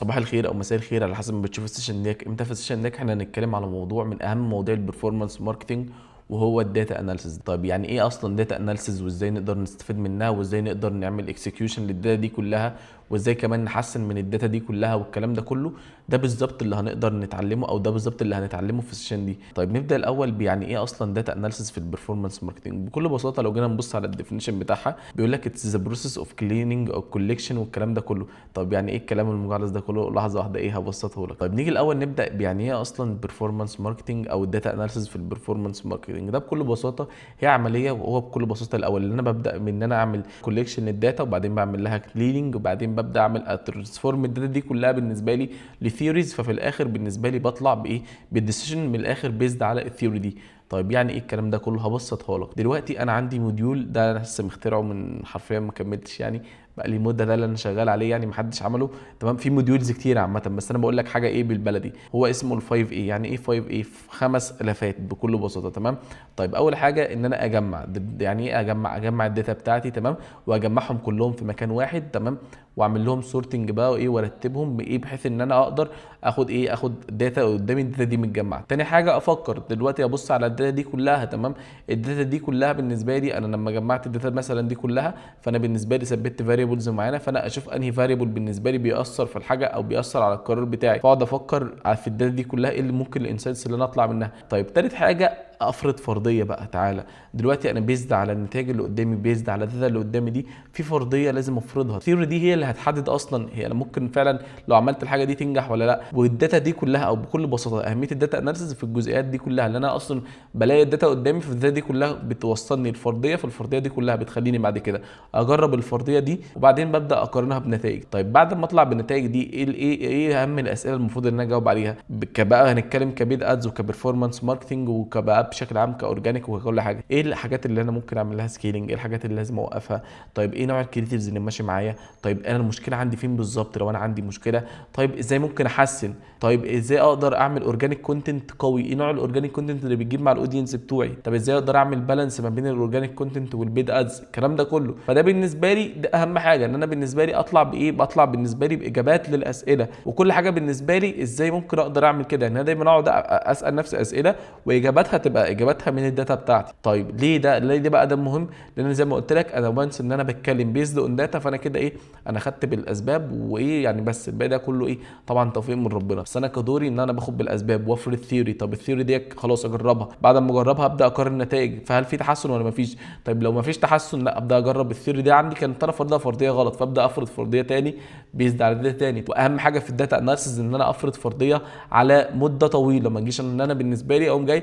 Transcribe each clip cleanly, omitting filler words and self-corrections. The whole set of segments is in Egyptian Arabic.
صباح الخير او مساء الخير على حسب ما بتشوف ال session ديك امتى. في ال session ديك احنا هنتكلم على موضوع من اهم مواضيع ال performance marketing، وهو ال data analysis. طيب يعني ايه اصلا data analysis، وازاي نقدر نستفيد منها، وازاي نقدر نعمل execution لل data دي كلها، وازاي كمان نحسن من ال data دي كلها والكلام ده كله؟ ده بالظبط اللي هنقدر نتعلمه، او ده بالظبط اللي هنتعلمه في ال session دي. طيب نبدا الاول بيعني ايه اصلا data analysis في ال performance marketing. بكل بساطة لو جينا نبص على ال definition بتاعها بيقول لك it's the process of cleaning او collection والكلام ده كله. طب يعني ايه الكلام المجعلص ده كله؟ لحظة واحده، ايه هبسطه لك. طيب نيجي الاول نبدا بيعني ايه اصلا performance marketing او ال data analysis في ال performance marketing. ده بكل بساطة هي عمليه، وهو بكل بساطة الاول اللي انا ببدا من ان انا اعمل collection لل data، وبعدين بعمل لها cleaning، وبعدين ببدا اعمل transform ال data دي كلها بالنسبة لي ل theories. ففي الاخر بالنسبة لي بطلع بايه؟ بال decision من الاخر based على ال theory دي. طيب يعني ايه الكلام ده كله؟ هبسطها لك دلوقتي. انا عندي module ده انا لسه مخترعه من حرفيا ما كملتش، يعني بقى لي مده ده اللي انا شغال عليه، يعني محدش عمله. تمام، في modules كتير عامه، بس انا بقول لك حاجة ايه بالبلدي، هو اسمه ال 5 A. يعني ايه 5 A؟ خمس لفات بكل بساطه. تمام، طيب اول حاجة ان انا اجمع. يعني ايه اجمع؟ اجمع ال data بتاعتي، تمام، واجمعهم كلهم في مكان واحد، تمام، واعمل لهم sorting بقى وايه، وارتبهم بايه، بحيث ان انا اقدر اخد ايه، اخد data قدامي ال data دي متجمعه. تاني حاجة افكر دلوقتي، ابص على ال data دي كلها، تمام. ال data دي كلها بالنسبة لي انا لما جمعت ال data مثلا دي كلها، فانا بالنسبة لي ثبت variables معينه، فانا اشوف انهي variable بالنسبة لي بيأثر في الحاجة او بيأثر على القرار بتاعي، فاقعد افكر في ال data دي كلها ايه اللي ممكن ال insights اللي انا اطلع منها. طيب تالت حاجة افرض فرضية بقى. تعالى دلوقتي انا based على النتائج اللي قدامي، based على ال data اللي قدامي دي، في فرضية لازم افرضها. ال theory دي هي اللي هتحدد اصلا هي انا ممكن فعلا لو عملت الحاجة دي تنجح ولا لا. وال data دي كلها، او بكل بساطة اهمية ال data analysis في الجزئيات دي كلها، اللي انا اصلا بلاقي ال data قدامي، في ال data دي كلها بتوصلني الفرضيه، فالفرضيه دي كلها بتخليني بعد كده اجرب الفرضية دي، وبعدين ببدا اقارنها بنتائج. طيب بعد ما اطلع بالنتائج دي، ايه اهم الاسئلة المفروض ان انا اجاوب عليها؟ كبقى هنتكلم ك paid ads وك performance marketing وكبقى بشكل عام ك organic وكل حاجه. ايه الحاجات اللي انا ممكن اعمل لها scaling؟ ايه الحاجات اللي لازم اوقفها؟ طيب ايه نوع ال creatives اللي ماشي معايا؟ طيب انا المشكلة عندي فين بالظبط لو انا عندي مشكله؟ طيب ازاي ممكن احسن؟ طيب ازاي اقدر اعمل organic content قوي؟ ايه نوع ال organic content اللي بتجيب مع ال audience بتوعي؟ طب ازاي اقدر اعمل balance ما بين ال organic content وال paid ads؟ الكلام ده كله. فده بالنسبة لي ده اهم حاجه، ان انا بالنسبة لي اطلع بايه؟ بطلع بالنسبة لي باجابات للاسئلة وكل حاجة بالنسبة لي ازاي ممكن اقدر اعمل كده. ان انا دايما اقعد اسال نفسي اسئلة واجاباتها تبقى اجاباتها من ال data بتاعتي. طيب ليه ده بقى ده مهم؟ لان زي ما قلت لك انا once ان انا بتكلم based on data، فانا كده ايه، انا خدت بالاسباب وايه يعني، بس الباقي ده كله ايه؟ طبعا توفيق من ربنا، بس انا كدوري ان انا باخد بالاسباب وافرض theory. طب ال theory دي خلاص اجربها، بعد ما اجربها ابدا اقارن النتائج، فهل في تحسن ولا مفيش؟ طيب لو مفيش تحسن لا ابدا اجرب ال theory دي عندي كانت انا فرضها فرضية غلط، فابدا افرض فرضية تاني based على data تاني. واهم حاجة في ال data analysis ان انا افرض فرضية على مده طويله، ما اجيش ان انا بالنسبة لي اقوم جاي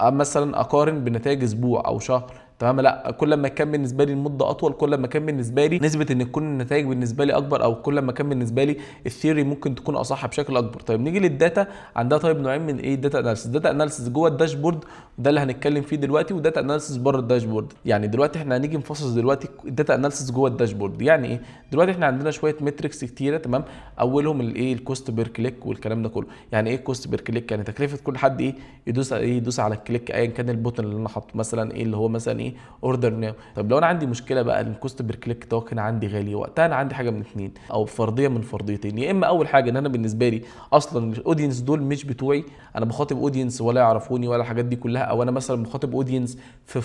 مثلا اقارن بنتائج اسبوع او شهر، تمام. لا، كل ما كان بالنسبة لي المدة اطول، كل ما كان بالنسبة لي نسبه ان تكون النتائج بالنسبة لي اكبر، او كل ما كان بالنسبة لي ال theory ممكن تكون اصح بشكل اكبر. طيب نيجي لل data. عندها طيب نوعين من ايه ال data analysis؟ data analysis جوه ال dashboard، وده اللي هنتكلم فيه دلوقتي، و data analysis بره ال dashboard. يعني دلوقتي احنا هنيجي نفصص دلوقتي ال data analysis جوه ال dashboard يعني ايه. دلوقتي احنا عندنا شوية metrics كتيره، تمام، اولهم الايه؟ ال cost per click والكلام ده كله. يعني ايه cost per click؟ يعني تكلفة كل حد ايه يدوس ايه، يدوس على ال click، ايا كان ال button اللي انا حاطه، مثلا ايه اللي هو مثلا ايه order now. طب لو انا عندي مشكلة بقى ال cost per click ده كان عندي غالي، وقتها انا عندي حاجة من اتنين او فرضية من فرضيتين. يا اما اول حاجة ان انا بالنسبة لي اصلا ال audience دول مش بتوعي، انا بخاطب audience ولا يعرفوني ولا الحاجات دي كلها، او انا مثلا بخاطب audience في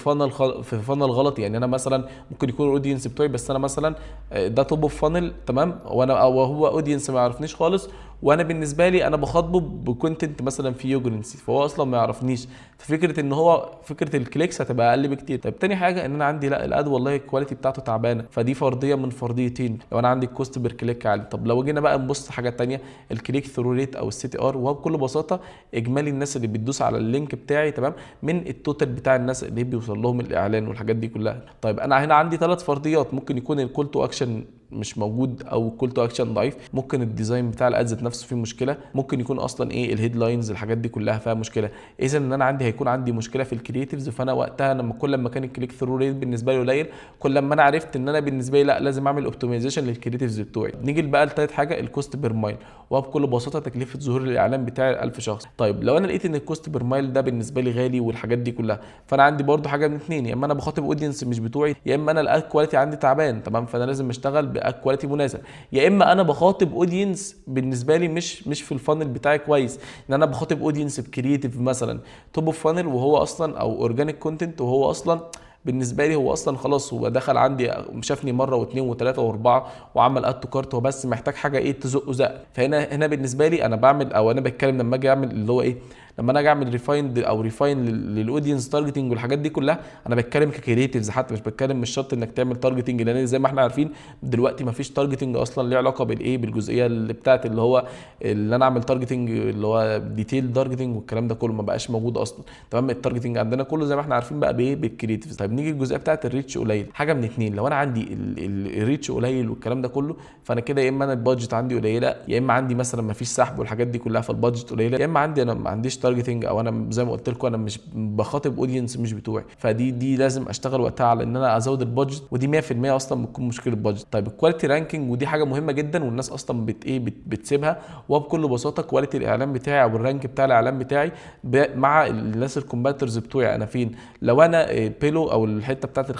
funnel غلط. يعني انا مثلا ممكن يكون ال audience بتوعي، بس انا مثلا ده top of funnel، تمام، وانا او هو audience ما يعرفنيش خالص، وانا بالنسبة لي انا بخاطبه ب content مثلا فيه urgency، فهو اصلا ما يعرفنيش، ففكره ان هو فكرة ال clicks هتبقى اقل بكتير. طيب تاني حاجة ان انا عندي لا ال ad والله ال quality بتاعته تعبانه، فدي فرضية من فرضيتين لو انا عندي ال cost per click عالي. طب لو جينا بقى نبص حاجة تانية، ال click through rate او ال CTR، وهو بكل بساطة اجمالي الناس اللي بتدوس على ال link بتاعي، تمام، من ال total بتاع الناس اللي بيوصل لهم الاعلان والحاجات دي كلها. طيب انا هنا عندي ثلاث فرضيات، ممكن يكون ال call to action مش موجود او ال call to action ضعيف، ممكن ال design بتاع ال ads نفسه فيه مشكله، ممكن يكون اصلا ايه ال headlines الحاجات دي كلها فيها مشكله. اذا ان انا عندي هيكون عندي مشكلة في ال creatives، فانا وقتها لما كل ما كان ال click through rate بالنسبة لي قليل، كل ما انا عرفت ان انا بالنسبة لي لا لازم اعمل optimization لل creatives بتوعي. نيجي بقى لتالت حاجه، ال cost per mille، وهو بكل بساطة تكلفة ظهور الاعلان بتاعي 1000 شخص. طيب لو انا لقيت ان ال cost per mille ده بالنسبة لي غالي والحاجات دي كلها، فانا عندي برده حاجة من اتنين، يا اما انا بخاطب audience مش بتوعي، يا اما انا ال ad quality عندي تعبان، تمام، فانا لازم اشتغل ب quality مناسب. يا اما انا بخاطب audience بالنسبة لي مش في ال funnel بتاعي كويس، ان انا بخاطب audience ب creative مثلا top of funnel وهو اصلا او organic content، وهو اصلا بالنسبة لي هو اصلا خلاص هو دخل عندي شافني مرة واثنين وثلاثة واربعة وعمل add to cart، هو بس محتاج حاجة ايه تزقه زق. فهنا بالنسبة لي انا بعمل او انا بتكلم لما اجي اعمل اللي هو ايه، لما انا اجي اعمل refined او refine لل audience targeting والحاجات دي كلها، انا بتكلم ك creatives حتى، مش بتكلم مش شرط انك تعمل targeting، لان زي ما احنا عارفين دلوقتي ما فيش targeting اصلا ليه علاقة بالايه، بالجزئيه اللي بتاعت اللي هو اللي انا اعمل targeting اللي هو detail targeting والكلام ده كله ما بقاش موجود اصلا. تمام، ال targeting عندنا كله زي ما احنا عارفين بقى بايه، بال creatives. طيب نيجي الجزئية بتاعت ال reach قليل. حاجة من اتنين، لو انا عندي ال reach قليل والكلام ده كله، فانا كده يا اما انا ال budget عندي قليله، يا اما عندي مثلا ما فيش سحب والحاجات دي كلها فال budget قليله، يا اما عندي انا ما عنديش targeting، او انا زي ما قلت لكم انا مش بخاطب audience مش بتوعي. فدي لازم اشتغل وقتها على ان انا ازود ال budget، ودي 100% اصلا بتكون مشكلة budget. طيب ال quality ranking، ودي حاجة مهمة جدا والناس اصلا بت ايه بتسيبها، وبكل بساطة quality الاعلان بتاعي او ال rank بتاع الاعلان بتاعي مع الناس ال competitors بتوعي انا فين. لو انا below او الحتة بتاعت ال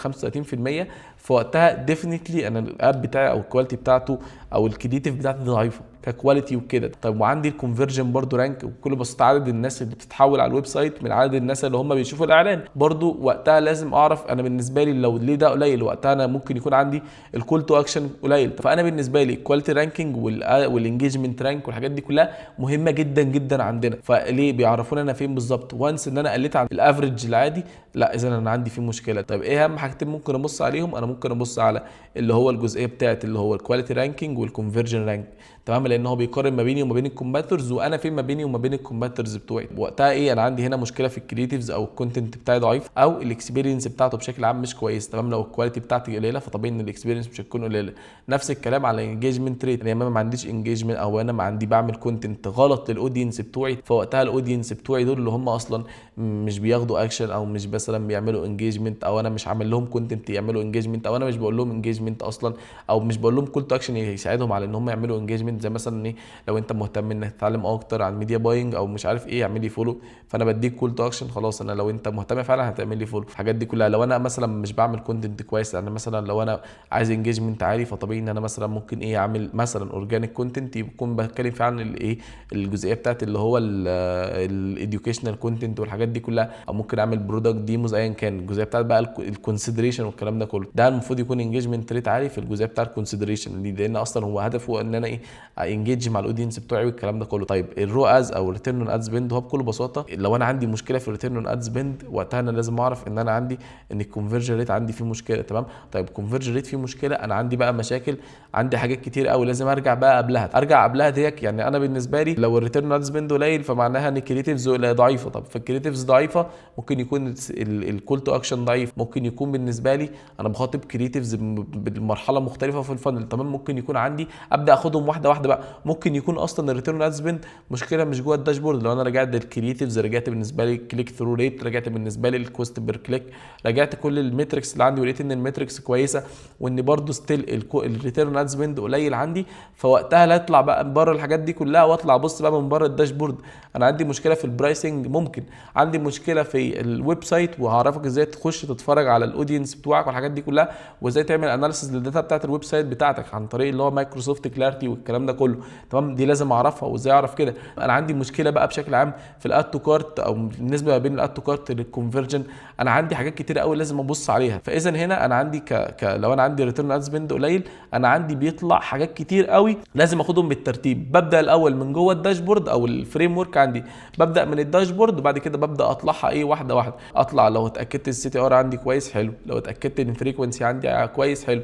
35%، فوقتها definitely انا ال ad بتاعي او ال quality بتاعته او ال creative بتاعتي ضعيفة ك quality وكده. طيب وعندي ال conversion برضو rank، وبكل بساطة عدد الناس اللي بتتحول على ال website من عدد الناس اللي هم بيشوفوا الاعلان، برضو وقتها لازم اعرف انا بالنسبة لي لو ليه ده قليل، وقتها انا ممكن يكون عندي ال call to action قليل. فانا بالنسبة لي ال quality ranking وال engagement rank والحاجات دي كلها مهمة جدا جدا عندنا. فليه بيعرفونا انا فين بالظبط؟ once ان انا قلت عن ال average العادي، لا اذا انا عندي فيه مشكلة. طيب ايه اهم حاجتين ممكن ابص عليهم؟ انا ممكن ابص على اللي هو الجزئية بتاعت اللي هو ال quality ranking وال conversion rank. تمام، لان هو بيقارن ما بيني وما بين ال competitors، وانا فين ما بيني وما بين ال competitors بتوعي. وقتها ايه، انا عندي هنا مشكلة في ال creatives او ال content بتاعي ضعيف، او ال experience بتاعته بشكل عام مش كويس. تمام، لو ال quality بتاعتي قليله فطبيعي ان ال experience مش هتكون قليله. نفس الكلام على ال engagement rate، يعني انا ما عنديش engagement او انا ما عندي بعمل content غلط لل audience بتوعي، فوقتها ال audience بتوعي دول اللي هم اصلا مش بياخدوا اكشن، او مش مثلا بيعملوا engagement، او انا مش عامل لهم content يعملوا engagement، او انا مش بقول لهم engagement اصلا، او مش بقول لهم call to action يساعدهم على ان هم يعملوا engagement. زي مثلا ايه، لو انت مهتم انك تتعلم اكتر عن media buying او مش عارف ايه، اعمل لي follow، فانا بديك call to action، خلاص انا لو انت مهتم فعلا هتعمل لي follow. الحاجات دي كلها. لو انا مثلا مش بعمل content كويس، يعني مثلا لو انا عايز engagement عالي، فطبيعي ان انا مثلا ممكن ايه اعمل مثلا organic content يكون بتكلم فيه عن الايه الجزئية بتاعت اللي هو ال educational content والحاجات دي كلها، او ممكن اعمل product demos، ايا كان الجزئية بتاعت بقى ال consideration والكلام ده كله. ده المفروض يكون engagement rate عالي في الجزئية بتاع ال consideration دي، لان اصلا هو هدفه ان انا ايه engage مع ال audience بتوعي والكلام ده كله. طيب ال ROAS او return on ad spend، هو بكل بساطة لو انا عندي مشكلة في ال return on ad spend، وقتها انا لازم اعرف ان انا عندي ان ال conversion rate عندي فيه مشكلة. تمام، طيب ال conversion rate فيه مشكلة، انا عندي بقى مشاكل، عندي حاجات كتير قوي لازم ارجع بقى قبلها، ارجع قبلها ديك. يعني انا بالنسبة لي لو ال return on ad spend قليل فمعناها ان ال creatives ضعيفة. طب فال creatives ضعيفة، ممكن يكون ال call to action ضعيف، ممكن يكون بالنسبة لي انا بخاطب creatives بالمرحلة مختلفة في ال funnel. تمام، ممكن يكون عندي ابدا اخدهم واحدة واحدة بقى، ممكن يكون اصلا ال return on ad spend مشكلة مش جوه ال dashboard. لو انا رجعت لل creatives، رجعت بالنسبة لي click through rate، رجعت بالنسبة لي ال cost per click، رجعت كل ال metrics اللي عندي ولقيت ان ال metrics كويسة، وان برده still ال return on ad spend قليل عندي، فوقتها لا اطلع بقى من بره الحاجات دي كلها واطلع ابص بقى من بره ال dashboard. انا عندي مشكلة في ال pricing، ممكن عندي مشكلة في ال website، وهعرفك ازاي تخش تتفرج على ال audience بتوعك والحاجات دي كلها، وازاي تعمل analysis لل data بتاعت ال website بتاعتك عن طريق اللي هو Microsoft Clarity والكلام ده كله. تمام، دي لازم اعرفها وازاي اعرف كده. انا عندي مشكلة بقى بشكل عام في ال add to cart، او بالنسبة ما بين ال add to cart لل conversion، انا عندي حاجات كتير قوي لازم ابص عليها. فاذا هنا انا عندي لو انا عندي return ad spend قليل، انا عندي بيطلع حاجات كتير قوي لازم اخدهم بالترتيب. ببدا الاول من جوه ال dashboard او ال framework عندي، ببدا من ال dashboard وبعد كده ببدا اطلعها ايه واحدة واحدة. اطلع لو اتاكدت ال CTR عندي كويس حلو، لو اتاكدت ان ال frequency عندي كويس حلو،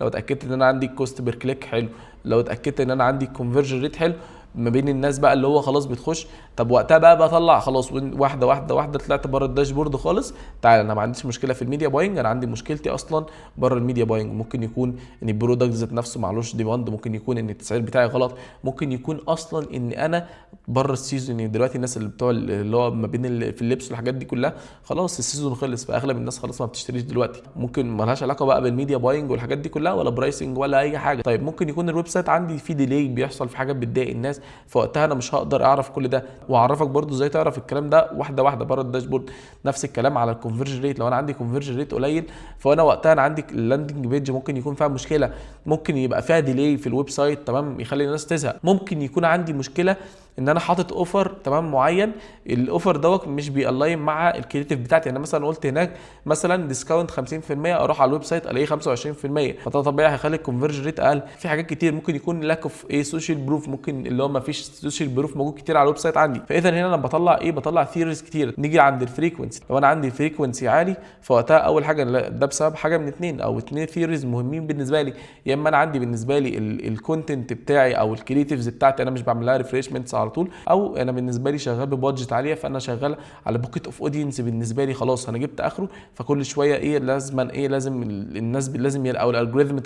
لو اتاكدت ان انا عندي cost per click حلو، لو اتاكدت ان انا عندي conversion rate حلو ما بين الناس بقى اللي هو خلاص بتخش. طب وقتها بقى بطلع خلاص واحدة واحدة واحده، طلعت بره ال dashboard خالص. تعالى انا ما عنديش مشكلة في ال media buying، انا عندي مشكلتي اصلا بره ال media buying. ممكن يكون ان ال product ذات نفسه معلوش demand، ممكن يكون ان التسعير بتاعي غلط، ممكن يكون اصلا ان انا بره ال season. يعني دلوقتي الناس اللي بتوع اللي هو ما بين في اللبس والحاجات دي كلها خلاص ال season خلص، فاغلب الناس خلاص ما بتشتريش دلوقتي. ممكن ما لهاش علاقة بقى بال media buying والحاجات دي كلها، ولا pricing ولا اي حاجة. طيب ممكن يكون ال website عندي فيه delay، بيحصل في حاجات بتضايق الناس. فوقتها انا مش هقدر اعرف كل ده. واعرفك برضو ازاي تعرف الكلام ده واحدة واحدة بره ال dashboard. نفس الكلام على ال conversion rate، لو انا عندي conversion rate قليل فانا وقتها انا عندي ال landing page ممكن يكون فيها مشكله، ممكن يبقى فيها delay في ال website، تمام، يخلي الناس تزهق. ممكن يكون عندي مشكلة ان انا حاطط offer، تمام، معين، ال offer دوت مش بي align مع ال creative بتاعتي. يعني مثلا قلت هناك مثلا discount 50%، اروح على ال website الاقيه 25%، فده طبيعي هيخلي ال conversion rate اقل. في حاجات كتير ممكن يكون lack of ايه social proof، ممكن اللي هو ما فيش social proof موجود كتير على ال website عندي. فاذا هنا انا بطلع ايه؟ بطلع theories كتير. نيجي عند ال frequency، لو انا عندي frequency عالي فوقتها اول حاجة ده بسبب حاجة من اتنين او اتنين theories مهمين بالنسبة لي. يا اما انا عندي بالنسبة لي ال content بتاعي او ال creatives بتاعتي انا مش بعمل لها refreshments على طول، او انا بالنسبة لي شغال ب budget عالية، فانا شغال على bucket of audience بالنسبة لي خلاص انا جبت اخره، فكل شوية ايه لازما ايه لازم الناس لازم او ال algorithm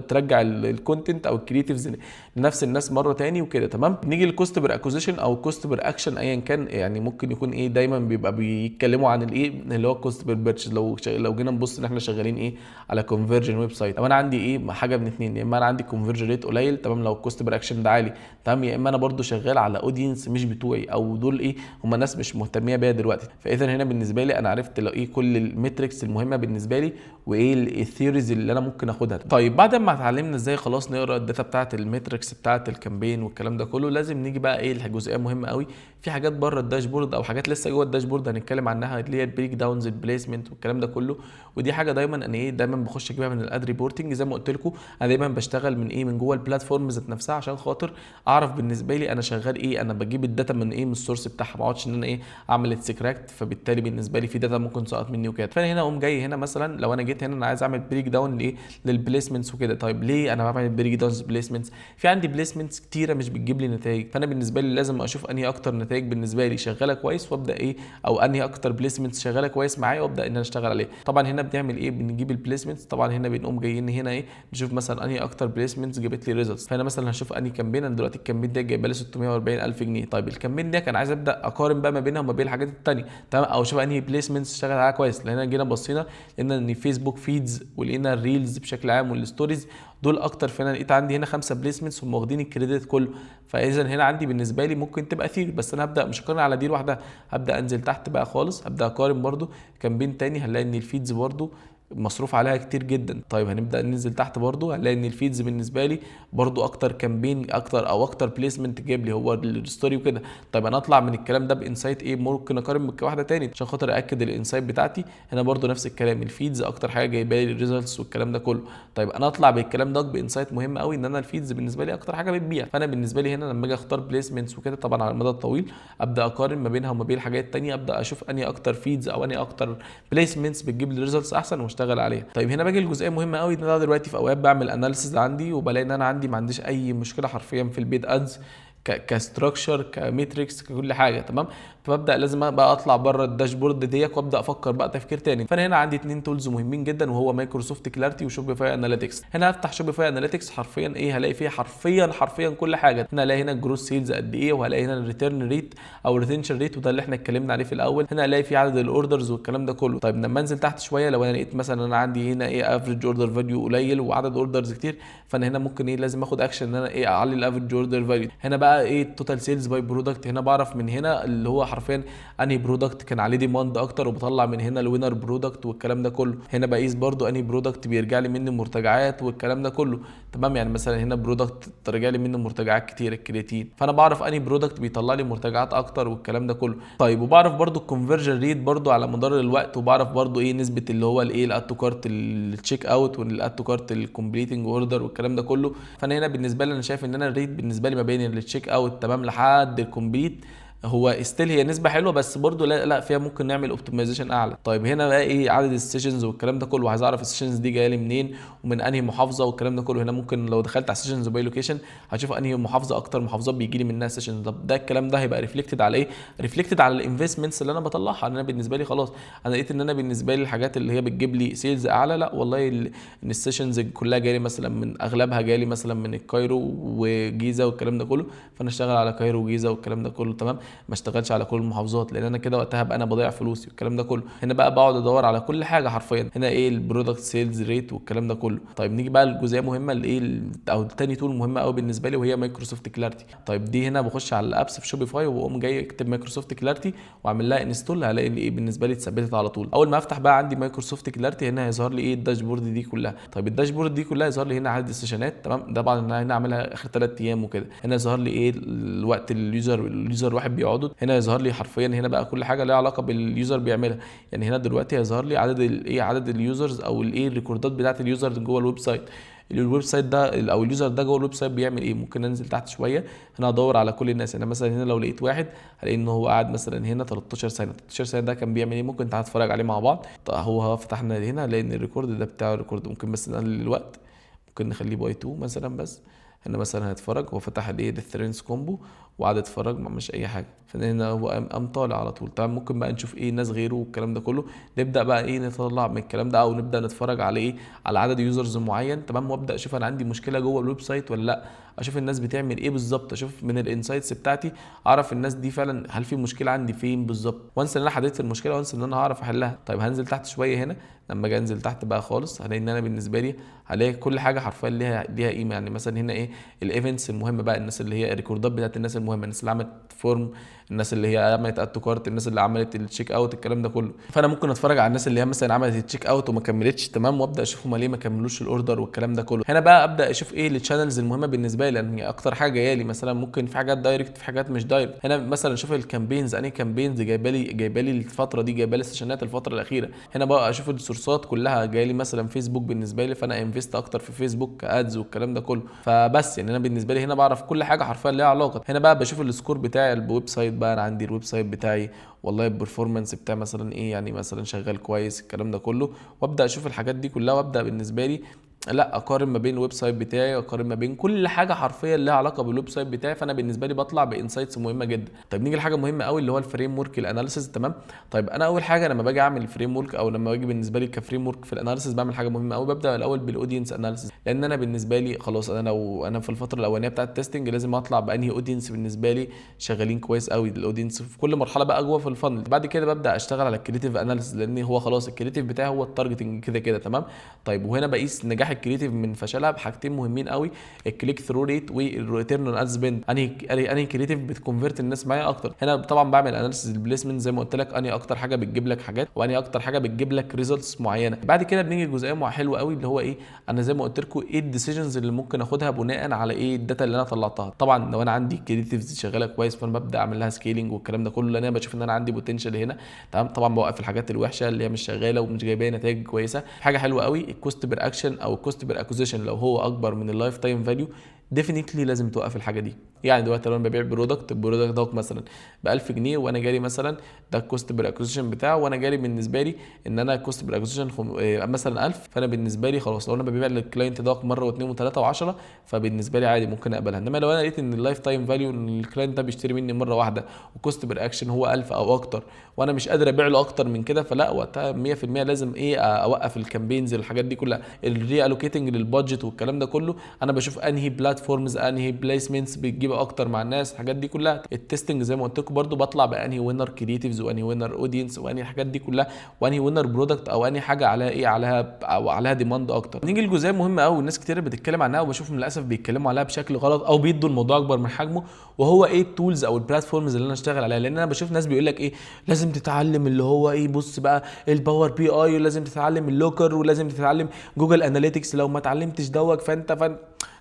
ترجع ال content او ال creatives لنفس الناس مرة تاني وكده، تمام. نيجي لل cost per acquisition او ال cost per action ايا كان، يعني ممكن يكون ايه دايما بيبقى بيتكلموا عن الايه اللي هو ال cost per purchase. لو جينا نبص ان احنا شغالين ايه على conversion website، لو انا عندي ايه حاجة من اتنين، يا اما انا عندي conversion rate قليل، تمام، لو ال cost per action ده عالي، تمام، يا اما انا برضو شغال على audience مش بتوعي او دول ايه هم ناس مش مهتميه بيا دلوقتي. فاذا هنا بالنسبة لي انا عرفت لو ايه كل ال metrics المهمة بالنسبة لي وايه ال theories اللي انا ممكن اخدها. طيب بعد ما اتعلمنا ازاي خلاص نقرا ال data بتاعه ال metrics بتاعه ال campaign والكلام ده كله، لازم نيجي بقى ايه الجزئية مهمة قوي. في حاجات بره ال dashboard او حاجات لسه جوه ال dashboard هنتكلم عنها، اللي هي ال breakdowns ال placement والكلام ده كله. ودي حاجة دايما انا ايه دايما بخش اجيبها من ال ad reporting. زي ما قلت لكم انا دايما بشتغل من ايه من جوه ال platform ذات نفسها عشان خاطر اعرف بالنسبة لي انا شغال ايه، انا بجيب ال data من ايه من ال source بتاعها، ما اقعدش ان انا ايه اعمل extract، فبالتالي بالنسبة لي في data ممكن تسقط مني وكده. فانا هنا اقوم جاي هنا مثلا لو انا جيت هنا انا عايز اعمل breakdown لايه لل placements وكده. طيب ليه انا بعمل breakdown placements؟ في عندي placements كتيرة مش بتجيب لي نتائج، فانا بالنسبة لي لازم اشوف انهي اكتر نتائج بالنسبة لي شغالة كويس وابدا ايه، او انهي اكتر placements شغالة كويس معايا وابدا ان انا اشتغل عليه. طبعا هنا بنعمل ايه؟ بنجيب ال placements. طبعا هنا بنقوم جايين هنا ايه نشوف مثلا انهي اكتر placements جابت لي results. فانا مثلا هشوف انهي campaign، انا دلوقتي ال campaign ده جايبه لي 640 الف جنيه. طيب ال campaign ده كان عايز ابدا اقارن بقى ما بينها وما بين الحاجات الثانية، تمام، او اشوف انهي placements اشتغل عليها كويس. لان جينا بصينا لقينا ان Facebook feeds ولقينا ال reels بشكل عام وال stories دول اكتر. فانا لقيت عندي هنا 5 placements هم واخدين ال credit كله. فاذا هنا عندي بالنسبة لي ممكن تبقى theory، بس انا هبدا مش هقارن على دي لوحدها، هبدا انزل تحت بقى خالص، هبدا اقارن برده campaign تاني، هنلاقي ان ال feeds برده مصروف عليها كتير جدا. طيب هنبدا ننزل تحت برضو، هنلاقي ان ال feeds بالنسبة لي برضو اكتر campaign اكتر او اكتر placement جاب لي هو ال story وكده. طيب انا اطلع من الكلام ده ب insight ايه؟ ممكن اقارن بواحدة تاني عشان خاطر اكد ال insight بتاعتي. هنا برضو نفس الكلام، ال feeds اكتر حاجة جايبه لي ال results والكلام ده كله. طيب انا اطلع بالكلام ده ب insight مهم قوي، ان انا ال feeds بالنسبة لي اكتر حاجة بتبيع. فانا بالنسبة لي هنا لما اجي اختار placements وكده طبعا على المدى الطويل ابدا اقارن ما بينها وما بين الحاجات التانية، ابدا اشوف انهي اكتر feeds او انهي اكتر placements بتجيب لي results احسن واشتغل عليها. طيب هنا باجي الجزئية مهمة قوي، ان انا دلوقتي في اوقات بعمل analysis عندي وبلاقي ان انا عندي ما عنديش اي مشكلة حرفيا في ال paid ads ك structure ك metrics ككل حاجه، تمام. فببدا لازم بقى اطلع بره ال dashboard ديك وابدا افكر بقى تفكير تاني. فانا هنا عندي اتنين tools مهمين جدا، وهو Microsoft Clarity و Shopify Analytics. هنا هفتح Shopify Analytics، حرفيا ايه هلاقي فيها حرفيا كل حاجة. هنا هلاقي هنا ال gross sales قد ايه، وهلاقي هنا ال return rate او ال retention rate، وده اللي احنا اتكلمنا عليه في الاول. هنا هلاقي في عدد ال orders والكلام ده كله. طيب لما انزل تحت شوية لو انا لقيت مثلا انا عندي هنا ايه average order value قليل وعدد orders كتير، فانا هنا ممكن ايه لازم اخد اكشن ان انا ايه اعلي ال average order value. هنا بقى ايه ال total sales by product، هنا بعرف من هنا اللي هو حرفيا انهي product كان عليه demand اكتر، وبطلع من هنا ال winner product والكلام ده كله. هنا بقيس برضو انهي product بيرجع لي منه مرتجعات والكلام ده كله، تمام. يعني مثلا هنا product ترجع لي منه مرتجعات كتير الكرياتين، فانا بعرف انهي product بيطلع لي مرتجعات اكتر والكلام ده كله. طيب وبعرف برضو ال conversion rate برضو على مدار الوقت، وبعرف برضو ايه نسبه اللي هو الايه ال add to cart ال checkout وال add to cart ال completing order والكلام ده كله. فانا هنا بالنسبة لي انا شايف ان انا ال rate بالنسبة لي ما بين ال checkout تمام لحد ال complete هو still هي نسبه حلوه، بس برضو لا لا فيها ممكن نعمل optimization اعلى. طيب هنا بقى ايه عدد ال sessions والكلام ده كله، عايز اعرف ال sessions دي جاية لي منين ومن انهي محافظة والكلام ده كله. هنا ممكن لو دخلت على ال sessions by location هشوف انهي محافظة اكتر محافظات بيجي لي منها sessions. طب ده الكلام ده هيبقى reflected على ايه؟ reflected على ال investments اللي انا بطلعها. انا بالنسبة لي خلاص انا لقيت ان انا بالنسبة لي الحاجات اللي هي بتجيب لي sales اعلى، لا والله ان ال sessions كلها جاية لي مثلا من اغلبها جاية لي مثلا من ال Cairo وجيزة والكلام ده كله، فانا اشتغل على Cairo وجيزة والكلام ده كله، تمام. ما اشتغلش على كل المحافظات، لان انا كده وقتها هبقى انا بضيع فلوسي والكلام ده كله. هنا بقى بقعد ادور على كل حاجة حرفيا. هنا ايه ال product sales rate والكلام ده كله. طيب نيجي بقى للجزئيه مهمة اللي ايه او تاني tool مهمة قوي بالنسبة لي، وهي Microsoft Clarity. طيب دي هنا بخش على ال apps في Shopify واقوم جاي اكتب Microsoft Clarity واعمل لها install، هلاقي ان ايه بالنسبة لي اتثبتت على طول. اول ما افتح بقى عندي Microsoft Clarity هنا هيظهر لي ايه ال dashboard دي كلها. طيب ال dashboard دي كلها يظهر لي هنا عدد ال session ات، تمام، ده طبعا انا هنا عاملها اخر 3 ايام وكده. هنا يظهر لي ايه الوقت ال user واحد بيقعده. هنا يظهر لي حرفيا هنا بقى كل حاجة ليها علاقة بال user بيعملها. يعني هنا دلوقتي هيظهر لي عدد الايه، عدد ال users او الايه ال record ات بتاعت ال user جوه ال website. ال website ده او ال user ده جوه ال website بيعمل ايه. ممكن انزل تحت شوية هنا ادور على كل الناس. انا مثلا هنا لو لقيت واحد هلاقي ان هو قاعد مثلا هنا 13 سنة، 13 سنة ده كان بيعمل ايه، ممكن تعالى نتفرج عليه مع بعض. طيب هو فتحنا هنا لان ال record ده بتاع ال record، ممكن بس نقلل الوقت، ممكن نخليه by 2 مثلا. بس هنا مثلا هنتفرج، هو فتح الايه ال Trends combo وقعد يتفرج، ما عملش اي حاجة، فهنا هو قام طالع على طول. تمام، ممكن بقى نشوف ايه ناس غيره والكلام ده كله، نبدا بقى ايه نطلع من الكلام ده، او نبدا نتفرج على ايه، على عدد users معين. تمام، وابدا اشوف انا عندي مشكلة جوه ال website ولا لا، اشوف الناس بتعمل ايه بالظبط، اشوف من ال insights بتاعتي اعرف الناس دي فعلا هل في مشكلة عندي فين بالظبط. once ان انا حددت المشكلة، once ان انا هعرف احلها. طيب هنزل تحت شوية هنا، لما اجي انزل تحت بقى خالص هلاقي ان انا بالنسبة لي هلاقي كل حاجة حرفيا ليها قيمة. يعني مثلا هنا ايه ال events المهمة بقى، الناس اللي هي ال record ات بتاعت الناس المهمة، الناس اللي عملت form، الناس اللي هي عملت add to cart، الناس اللي عملت ال checkout، الكلام ده كله. فانا ممكن اتفرج على الناس اللي هي مثلا عملت ال checkout وما كملتش، تمام، وابدا اشوف هم ليه ما كملوش ال order والكلام ده كله. هنا بقى ابدا اشوف ايه ال channels المهمة بالنسبة لي، لان هي اكتر حاجة جاية لي. مثلا ممكن في حاجات direct، في حاجات مش direct. هنا مثلا اشوف ال campaigns، انهي campaigns جايبه لي الفترة دي، جايبه لي ال session ات الفترة الاخيرة. هنا بقى اشوف ال source ات كلها جاية لي مثلا فيسبوك بالنسبة لي، فانا invest اكتر في Facebook ads والكلام ده كله. فبس يعني انا بالنسبة لي هنا بعرف كل حاجة حرفيا ليها علاقة. هنا بقى بشوف ال score بتاعي ال website بقى، انا عندي ال website بتاعي والله ال performance بتاعي مثلا ايه، يعني مثلا شغال كويس الكلام ده كله، وابدا اشوف الحاجات دي كلها، وابدا بالنسبة لي لا اقارن ما بين ال website بتاعي، اقارن ما بين كل حاجة حرفيا لها علاقة بال website بتاعي. فانا بالنسبة لي بطلع ب insights مهمة جدا. طيب نيجي لحاجة مهمة قوي اللي هو ال framework ال analysis. تمام، طيب انا اول حاجة لما باجي اعمل framework، او لما باجي بالنسبة لي ك framework في ال analysis، بعمل حاجة مهمة قوي. ببدا الاول بال audience analysis، لان انا بالنسبة لي خلاص انا لو انا في الفترة الاولانية بتاعه ال testing لازم اطلع بانهي audience بالنسبة لي شغالين كويس قوي ال audience في كل مرحلة بقى جوه في ال funnel. بعد كده ببدا اشتغل على ال creative analysis، لان هو خلاص ال creative بتاعي هو ال targeting كده كده. تمام، طيب وهنا بقيس نجاح ال creative من فشلها بحاجتين مهمين قوي، ال click through rate وال return on ad spend، انهي creative بت convert الناس معايا اكتر. هنا طبعا بعمل analysis ال placement زي ما قلت لك، انهي اكتر حاجة بتجيب لك حاجات وانهي اكتر حاجة بتجيب لك results معينة. بعد كده بنيجي لجزئيه حلوة قوي اللي هو ايه، انا زي ما قلت لكم ايه ال decisions اللي ممكن اخدها بناء على ايه ال data اللي انا طلعتها. طبعا لو انا عندي creatives شغالة كويس فانا ببدا اعمل لها scaling والكلام ده كله، لان انا بشوف ان انا عندي potential هنا. تمام، طبعا بوقف الحاجات الوحشة اللي هي مش شغالة ومش جايبه نتائج كويسة. حاجة حلوة قوي ال cost per action او ال cost per acquisition، لو هو اكبر من ال lifetime value definitely لازم توقف الحاجة دي. يعني دلوقتي لو انا ببيع product، ال product دوت مثلا ب 1000 جنيه وانا جالي مثلا ده ال cost per acquisition بتاعه، وانا جالي بالنسبة لي ان انا ال cost per acquisition مثلا 1000، فانا بالنسبة لي خلاص لو انا ببيع لل client دوت مرة واثنين وثلاثة و10 فبالنسبه لي عادي ممكن اقبلها. انما لو انا لقيت ان ال lifetime value ان ال client ده بيشتري مني مرة واحدة و cost per action هو 1000 او اكتر وانا مش قادر ابيع له اكتر من كده، فلا وقتها 100% لازم ايه اوقف ال campaigns الحاجات دي كلها، ال reallocating لل budget والكلام ده كله. انا بشوف انهي platforms انهي placements بتجيب اكتر مع الناس، الحاجات دي كلها. ال testing زي ما قلت لكم برده بطلع بانهي winner creatives وانهي winner audience وانهي الحاجات دي كلها وانهي winner product او انهي حاجة عليها ايه عليها او عليها demand اكتر. نيجي لجزئيه مهمة قوي الناس كتير بتتكلم عنها وبشوفهم للاسف بيتكلموا عليها بشكل غلط او بيدوا الموضوع اكبر من حجمه، وهو ايه ال tools او ال platforms اللي انا اشتغل عليها. لان انا بشوف ناس بيقول لك ايه لازم تتعلم اللي هو ايه بص بقى ال Power BI، ولازم تتعلم ال Looker، ولازم تتعلم Google Analytics، لو ما اتعلمتش دوت فانت فن.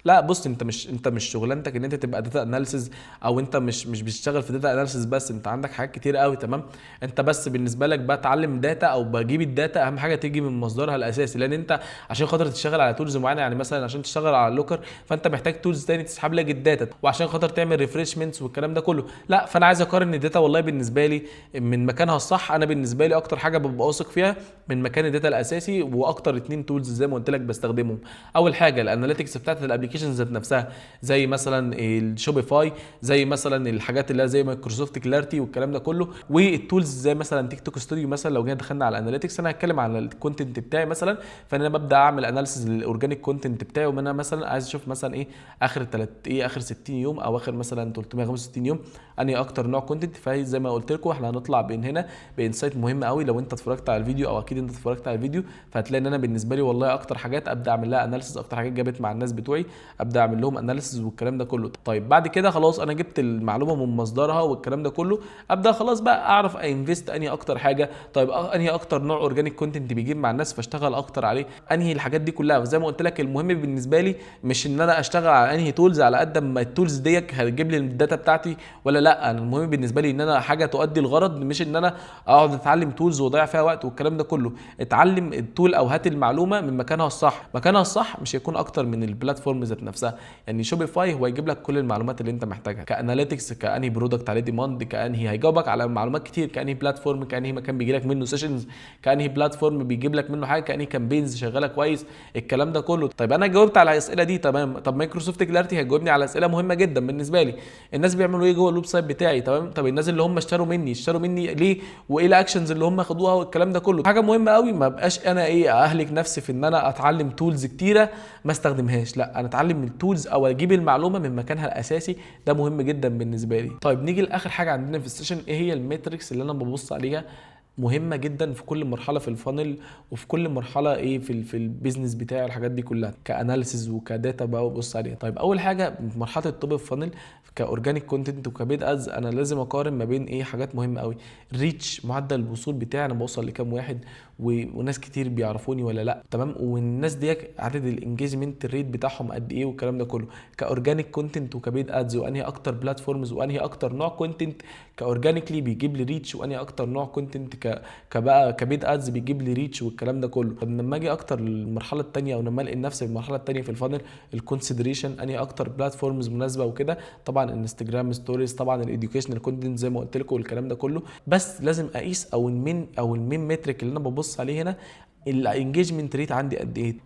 لا بص، انت مش شغلانتك ان انت تبقى data analysis، او انت مش بتشتغل في data analysis بس، انت عندك حاجات كتير قوي. تمام، انت بس بالنسبة لك بتعلم data او بجيب ال data، اهم حاجة تيجي من مصدرها الاساسي. لان انت عشان خاطر تشتغل على tools معينة، يعني مثلا عشان تشتغل على ال Looker فانت محتاج tools تاني تسحب لك ال data، وعشان خاطر تعمل refreshments والكلام ده كله. لا، فانا عايز اقارن ال data والله بالنسبة لي من مكانها الصح. انا بالنسبة لي اكتر حاجة ببقى واثق فيها من مكان ال data الاساسي، واكتر اتنين tools زي ما قلت لك بستخدمهم. اول حاجة ال analytics بتاعت ال application applications ذات نفسها، زي مثلا ال Shopify، زي مثلا الحاجات اللي زي Microsoft Clarity والكلام ده كله، وال tools زي مثلا TikTok Studio. مثلا لو جينا دخلنا على ال analytics، انا هتكلم على ال content بتاعي مثلا، فانا ببدا اعمل analysis لل organic content بتاعي، وانا مثلا عايز اشوف مثلا ايه اخر 3 ايه اخر 60 يوم او اخر مثلا 365 يوم انهي اكتر نوع content. فهي زي ما قلت لكم احنا هنطلع بين هنا ب insight مهم قوي. لو انت اتفرجت على الفيديو، او اكيد انت اتفرجت على الفيديو، فهتلاقي ان انا بالنسبة لي والله اكتر حاجات ابدا اعمل لها analysis، اكتر حاجات جابت مع الناس بتوعي ابدا اعمل لهم analysis والكلام ده كله. طيب بعد كده خلاص انا جبت المعلومة من مصدرها والكلام ده كله، ابدا خلاص بقى اعرف invest انهي اكتر حاجه. طيب انهي اكتر نوع organic content بيجيب مع الناس فاشتغل اكتر عليه، انهي الحاجات دي كلها. وزي ما قلت لك المهم بالنسبة لي مش ان انا اشتغل على انهي tools على قد ما ال tools ديت هتجيب لي ال data بتاعتي ولا لا. انا المهم بالنسبة لي ان انا حاجة تؤدي الغرض، مش ان انا اقعد اتعلم tools واضيع فيها وقت والكلام ده كله. اتعلم ال tool او هات المعلومة من مكانها الصح. مكانها الصح مش هيكون اكتر من ال platform ذات نفسها. يعني Shopify هو يجيب لك كل المعلومات اللي انت محتاجها ك analytics، كانهي product عليه demand، كانهي هيجاوبك على معلومات كتير، كانهي platform، كانهي مكان بيجي لك منه sessions، كانهي platform بيجيب لك منه حاجه، كانهي campaigns شغالة كويس، الكلام ده كله. طيب انا جاوبت على الاسئلة دي تمام. طب Microsoft Clarity هيجاوبني على اسئلة مهمة جدا بالنسبة لي، الناس بيعملوا ايه جوه ال website بتاعي، تمام. طب الناس اللي هم اشتروا مني اشتروا مني ليه، وايه ال actions اللي هم خدوها والكلام ده كله. حاجة مهمة قوي، ما بقاش انا ايه اهلك نفسي في ان انا اتعلم tools كتيرة ما استخدمهاش، لا انا اتعلم من ال tools او اجيب المعلومة من مكانها الاساسي، ده مهم جدا بالنسبة لي. طيب نيجي لاخر حاجة عندنا في ال session، ايه هي ال metrics اللي انا ببص عليها؟ مهمة جدا في كل مرحلة في ال funnel وفي كل مرحلة ايه في ال business بتاعي، الحاجات دي كلها ك analysis وك data بقى ببص عليها. طيب اول حاجة في مرحلة ال top of funnel ك organic content وك paid ads، انا لازم اقارن ما بين ايه حاجات مهمة قوي. reach، معدل الوصول بتاعي، انا بوصل لكام واحد وناس كتير بيعرفوني ولا لا، تمام. والناس ديت عدد ال engagement rate بتاعهم قد ايه والكلام ده كله ك organic content وك paid ads، وانهي اكتر platforms وانهي اكتر نوع content ك organically بيجيب لي reach، وانهي اكتر نوع content كبقى ك paid ads بيجيب لي reach والكلام ده كله. طب لما اجي اكتر للمرحلة الثانية، او لما الاقي نفسي في المرحلة الثانية في ال funnel، ال consideration، انهي اكتر platforms مناسبة وكده. طبعا Instagram stories، طبعا ال educational content زي ما قلت لكم والكلام ده كله. بس لازم اقيس او ال main metric اللي انا ببص عليه هنا ال engagement rate عندي قد ايه.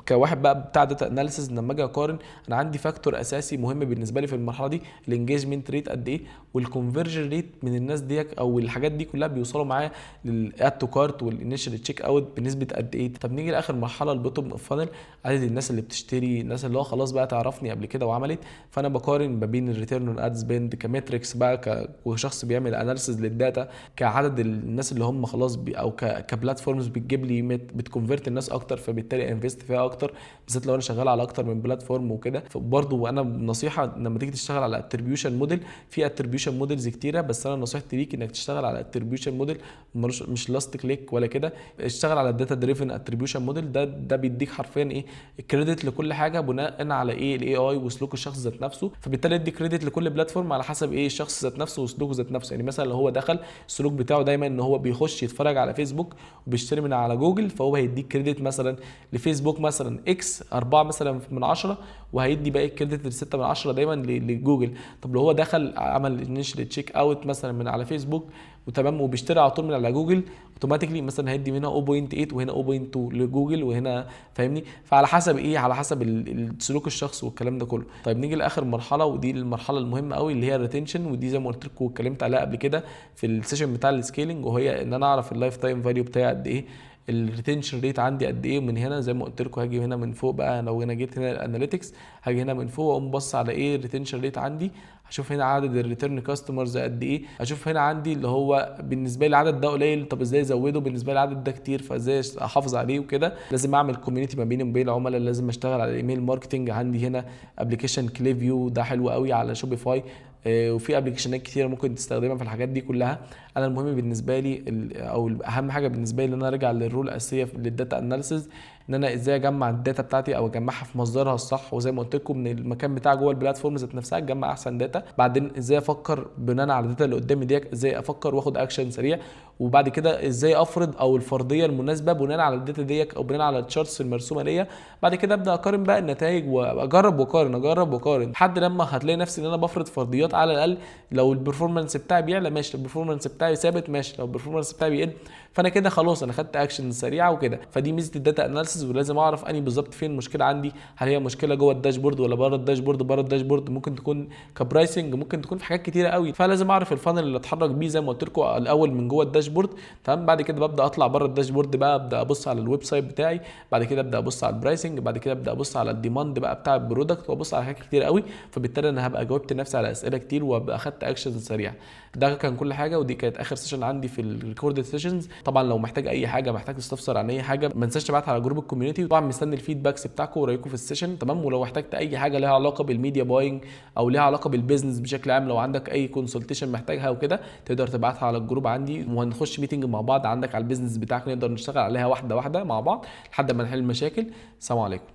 كواحد بقى بتاع data analysis، لما اجي اقارن انا عندي factor اساسي مهم بالنسبة لي في المرحلة دي، ال engagement rate قد ايه وال conversion rate من الناس ديك او الحاجات دي كلها بيوصلوا معايا لل add to cart وال initial checkout بنسبة قد ايه. طب نيجي لاخر مرحلة ال bottom of funnel، عدد الناس اللي بتشتري، الناس اللي هو خلاص بقى تعرفني قبل كده وعملت. فانا بقارن ما بين ال return on ad spend ك metrics بقى كشخص بيعمل analysis لل data، كعدد الناس اللي هم خلاص بي او ك platforms بتجيب لي بت convert الناس اكتر، فبالتالي invest فيها اكتر، بالذات لو انا شغال على اكتر من platform وكده. فبرضه انا نصيحة لما تيجي تشتغل على attribution model، في attribution models كتيره، بس انا نصيحتي ليك انك تشتغل على attribution model مش last click ولا كده، اشتغل على ال data driven attribution model. ده بيديك حرفيا ايه credit لكل حاجة بناء على ايه ال AI وسلوك الشخص ذات نفسه، فبالتالي ادي credit لكل platform على حسب ايه الشخص ذات نفسه وسلوكه ذات نفسه. يعني مثلا لو هو دخل السلوك بتاعه دايما ان هو بيخش يتفرج على فيسبوك وبيشتري من على جوجل، فهو هيديك credit مثلا لفيسبوك مثلا X 4 مثلا من 10، وهيدي باقي ال credit ل 6 من 10 دايما لجوجل. طب لو هو دخل عمل initial checkout مثلا من على فيسبوك وتمام وبيشتري على طول من على جوجل، automatically مثلا هيدي منها 0.8 وهنا 0.2 لجوجل وهنا، فاهمني؟ فعلى حسب ايه، على حسب سلوك الشخص والكلام ده كله. طيب نيجي لاخر مرحله، ودي المرحلة المهمة قوي اللي هي ال retention، ودي زي ما قلت لكم واتكلمت عليها قبل كده في ال session بتاع ال scaling، وهي ان انا اعرف ال lifetime value بتاعي قد ايه، ال retention rate عندي قد ايه. من هنا زي ما قلت لكم هاجي هنا من فوق بقى، لو انا جيت هنا ال analytics هاجي هنا من فوق واقوم بص على ايه ال retention rate عندي، هشوف هنا عدد ال return customers قد ايه، هشوف هنا عندي اللي هو بالنسبة لي العدد ده قليل، طب ازاي ازوده، بالنسبة لي العدد ده كتير فازاي احافظ عليه وكده. لازم اعمل community ما بيني وبين العملاء، لازم اشتغل على ال email marketing. عندي هنا application Klaviyo ده حلو قوي على Shopify، وفي application ات كتيرة ممكن تستخدمها في الحاجات دي كلها. انا المهم بالنسبة لي او اهم حاجة بالنسبة لي ان انا ارجع لل role الاساسية لل data analysis، ان انا ازاي اجمع ال data بتاعتي او اجمعها في مصدرها الصح، وزي ما قلت لكم من المكان بتاع جوه ال platform ذات نفسها تجمع احسن data. بعدين ازاي افكر بناء على ال data اللي قدامي ديت، ازاي افكر واخد اكشن سريع، وبعد كده ازاي افرض او الفرضية المناسبة بناء على ال data ديت او بناء على ال charts المرسومه ليا. بعد كده ابدا اقارن بقى النتائج واجرب واقارن، اجرب واقارن، لحد لما هتلاقي نفسي ان انا بفرض فرضيات. على الاقل لو ال performance بتاعي بيعلى ماشي، لو ال performance بتاعي ثابت ماشي، لو ال performance بتاعي بيقل فانا كده خلاص انا خدت اكشن سريعة وكده. فدي ميزة ال data analysis. analysis، ولازم اعرف اني بالظبط فين المشكلة عندي، هل هي مشكلة جوه ال dashboard ولا بره ال dashboard؟ بره ال dashboard ممكن تكون ك pricing، ممكن تكون في حاجات كتيرة قوي. فلازم اعرف ال funnel اللي اتحرك بيه زي ما قلت لكم الاول من جوه ال dashboard، تمام. بعد كده ببدا اطلع بره ال dashboard بقى، ابدا ابص على ال website بتاعي، بعد كده ابدا ابص على ال pricing، بعد كده ابدا ابص على ال demand بقى بتاع ال product، وابص على حاجات كتير قوي. فبالتالي انا هبقى جاوبت نفسي على اسئلة كتير وابقى اخدت actions سريعه. ده كان كل حاجه، ودي كانت اخر session عندي في ال recorded sessions. طبعا لو محتاج اي حاجه، محتاج تستفسر عن اي حاجه، ما تنساش تبعتها على group ال community. طبعا مستني ال feedbacks بتاعكم ورايكم في ال session، تمام. ولو احتجت اي حاجة ليها علاقة بال media buying او ليها علاقة بال business بشكل عام، لو عندك اي consultation محتاجها وكده، تقدر تبعتها على ال group عندي، وهنخش meeting مع بعض عندك على ال business بتاعك، نقدر نشتغل عليها واحدة واحدة مع بعض لحد ما نحل المشاكل. السلام عليكم.